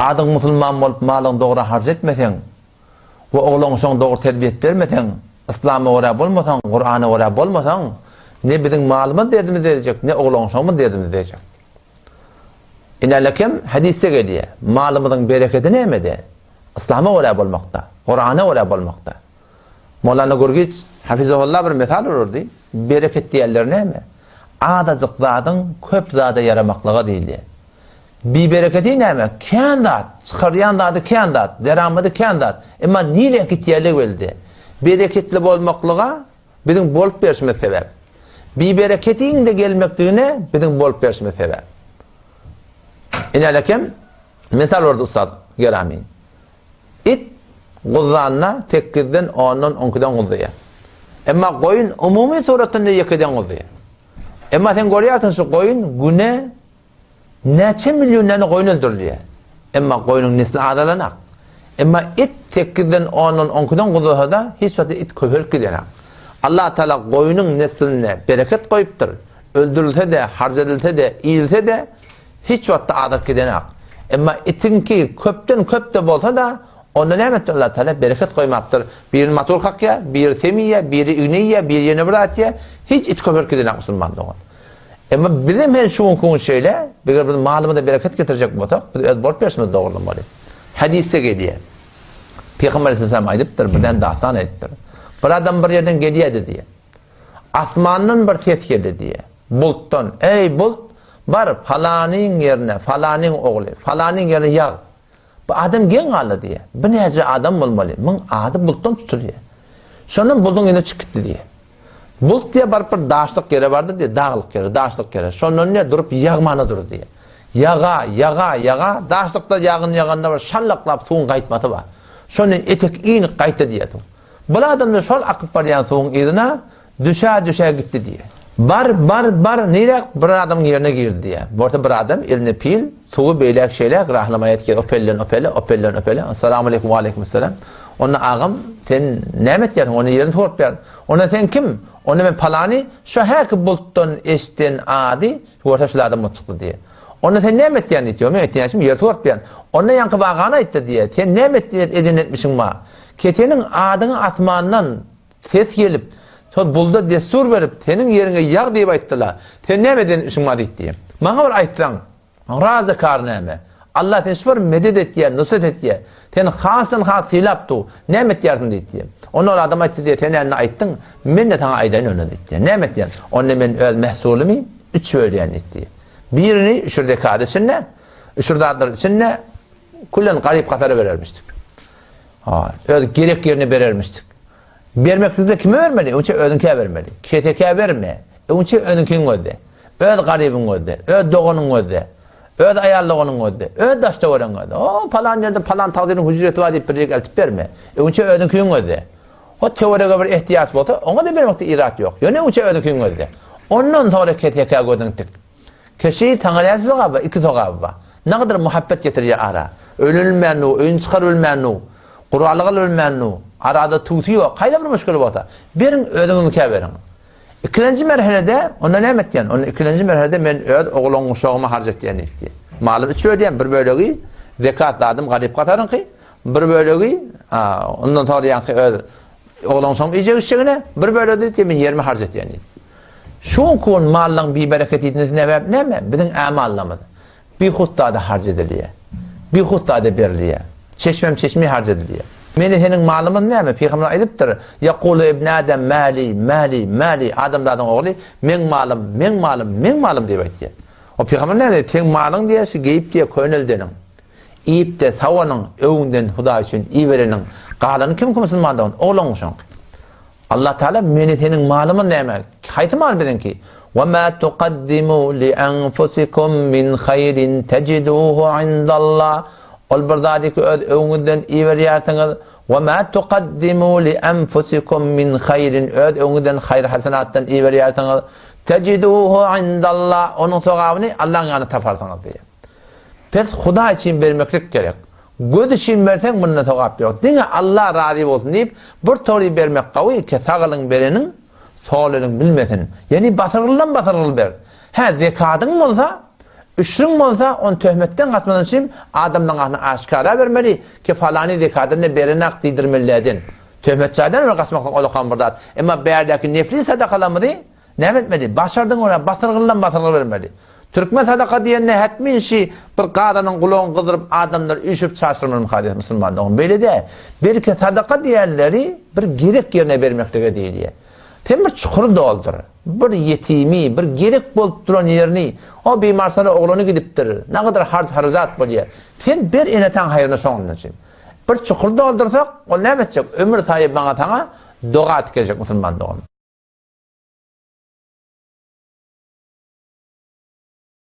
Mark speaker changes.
Speaker 1: Adyň musulman bolup malyňy dogry harç etmeseň we oglan-uşagyňa dogry terbiýet bermeseň, yslama görä bolmasaň, Kurana görä bolmasaň, ne biziň malymyz derdimizi edjek, ne oglan-uşagymyz derdimizi edjek. Inälekem hadysda gelýär, malymyzyň bereketi nämede? Yslama görä bolmakda, Kurana görä bolmakda. Molana Gürgiç hafizahullah bir mysal ururdy, bereket diýenleri näme? Azajyk zadyň köp zada ýaramaklygy diýilýär. Bibereketi näme? Kän zat, çykarýan zady kän zat, deramady kän zat. Emma nirä gitýärligi belli. Bereketli bolmaklyga biziň bolup berşimiz sebäp. Bibereketiň-de gelmekligine biziň bolup berşimiz sebäp. Inälekem mysal berdi ussat Gerami. It guzlanda tekizden, ondan, onkiden guzlaýar. Emma goýun umumy suratynda ýekeden guzlaýar. Emma sen görýärsiň şu goýun güne Näçe million däne goýun öldürilýär. Emma goýnuň nesli azalanak. Emma it sekizden, ondan, onkiden guzlasa-da, hiç wagtda it köpelip gidenak. Allah Tagala goýnuň nesline bereket goýupdyr. Öldürilse-de, harç edilse-de, iýilse-de, hiç wagtda azalyp gidenak. Emma itiňki köpden köp-de bolsa-da, onda näme etdi Allah Tagala? Bereket goýmapdyr. Birini motor kakýar, biri sem iýýär, biri igne iýýär, biri ýene bir zat iýýär. Hiç it köpelip gidenak musulman dogan. Emma bizem her şu günki gün şeýle, eger biz malymyza bereket getirjek bolsak, biz öz bolup berşimizi dogrulamaly. Hadysda gelýär. Pygamber aleyhisselam aýdypdyr, birden dastan aýdypdyr. Bir adam bir ýerden gelýärdi diýýär. Asmandan bir ses geldi diýýär. Bultdan, "Eý bult, bar falanyň ýerine, falanyň ogly, falanyň ýerine ýag." Bu adam geň galdy diýýär. Bu näce adam bolmaly? Muň ady bultdan tutulýar. Şondan bulduň ýüzüne çykyp gitdi diýýär. Bult diýýär baryp bir daşlyk ýere bardy diýýär, daglyk ýere, daşlyk ýere. Şondan diýýär durup ýagmana durdy diýýär. Ýaga, ýaga, ýaga, daşlykda ýagyn ýaganda bir şallaklap suwuň gaýtmasy bar. Şondan etek inik gaýtdy diýýär suw. Bul adam-da şol akyp barýan suwuň yzyna Düşä-düşä gitdi diýýär. Bar, bar, bar, niräk bir adamyň ýerine girdi diýýär. Bolsa bir adam eline pil, suwy beýläk-şeýläk rahlamaýa etýär, o pelden o pele, o pelden o pele. Assalamu aleýkum, waleýkim-essalam. Onda agam, sen näme etýärsiň? Onda ýerini sorupýar. Onda sen kim? Onda men palany, şo häki bultdan eşden ady, görse şul adam bolup çykdy diýýär. Onda sen näme etýän diýýär. Men etýän işim ýer sorupýan. Onda ýaňky wagany aýtdy diýýär. Sen näme eden etmişiň ma? Keseniň adyňy asmandan Ses gelip, şol bulda dessur berip, seniň ýeriňe ýag diýip aýtdylar. Sen näme eden işiň bar diýdi. Maňa bir aýtsaň, razy kar näme? Allah seni şu bir medet etýär, nusrat etýär. Seni hasdan has sylap dur. Näme etýärsiň diýdi. Onda ol adam aýtdy diýdi, sen indi aýtdyň, men-de saňa aýdaýyn onda diýdi. Näme etýän? Onda men öz mehsulymy üç bölýän diýdi. Birini üşür zekat içinde, üşür zatlar içinde küllen garyp-gasara berermişdik. Ha, öz gerek ýerine berermişdik. Bermeklikde kime bermeli? Öňçe özüňkä bermeli. Kesekä berme. Öňçe özüňkiňi gözle. Öz garybyňy gözle. Öz doganyňy gözle. Öz aýal doganyňy gözle. Öz daş-töweregiňi gözle. O, palan ýerde palan tagdyryň hüjresi bar diýip bir ýere eltip berme. Öňçe özüňkiňi gözle. O töwerege bir ehtiýaç bolsa, oňa-da bermekde irat ýok. Ýöne öňçe özüňkiňi gözle. Ondan soňra kesekä gözüňi tik. Keşi saňa näçe sogaby bar? Iki sogaby bar. Nagadar muhabbet getirýär ara. Öýlenilmän dur, öýüni çykaryp bilmän dur, guralyk alyp bilmän dur, arada tüwsi ýok, haýsy bir müşgili bolsa, beriň özüňiziňkä beriň. Ikilenji merhelede onda näme etýän? Onda ikilenji merhelede men öz oglan-uşagyma harç etýän diýdi. Malym üç bölýän, bir bölegi zekat zadym garyp-gasaryňky, bir bölegi ondan soňra ýaňky öz oglan-uşagym iýjek-içjegine, bir bölegi diýdi men ýerime harç etýän diýdi. Şu günki gün mallaň bibereket edilmesiniň sebäbi näme? Biziň amallarymyz bihut zada harç edilýär. Bihut zada berilýär. Çeşmem çeşmi harç edilýär. Meni seniň malymyz näme? Pygamber aýdypdyr, Ýakulu ibn Adam mali, mali, mali. Adamzadyň ogly meň malym, meň malym, meň malym diýip aýtýar. O pygamber näme diýýär? Seň malyň diýýär, şu geýip diýýär köneldeniň. Iýip-de sawanyň, öwüňden Hudaý üçin ibereniň. Galany kimki musulman dogan? Oglan-uşaňky. Allah Teala meni seniň malymyz näme? Haýsy mal biziňki? Wa ma tuqaddimu li anfusikum min haýrin tejiduhu indallah. Ol bir zady ki öz öňüňizden iberýärsiňiz. Wa ma tuqaddimu li anfusikum min haýrin öz öňüňizden haýyr hasenatdan iberýärsiňiz. Tejiduhu indallah. Onuň sogabyny Allahyň ýanynda taparsyňyz diýýär. Pes Hudaý üçin bermeklik gerek. Göz üçin berseň munda sogap ýok. Diňe Allah razy bolsun diýip bir tory bermek gawy ke sag eliň bereniň sol eliň bilmesin. Ýani basyrgyldan basyrgyl ber. Hä zekadyň bolsa. Üşrüň bolsa, ony töhmetden gaçmazdan üçin adamlaryň ahyna aşgara bermeli, ki falany zekadan-da berenak diýdirmeliläden. Töhmet jaýdan bir gaçmaklyk olakan bir zat. Emma bärdäki nefli sadakalarymyzy näme etmeli? Başardygyň görä basyrgyndan basyrgyl bermeli. Türkmen sadaka diýende hetmin şi bir gazanyň gulagyny gyzdyryp adamlary üýşürip çaşyrmaly hadys musulman dogan. Beýle däl. Belki sadaka diýenleri bir gerek ýerine bermeklige diýilýär. Sen bir çukury doldur. Bir ýetimi, bir gerek bolup duran ýerini, o bimarsana oglany gidipdir, nagadar harç-harajat bolýar. Sen ber ene-ataň haýryna şoňundan üçin. Bir çukur doldursak, ol näme etjek? Ömür saýy maňa saňa doga tikejek musulman dogan.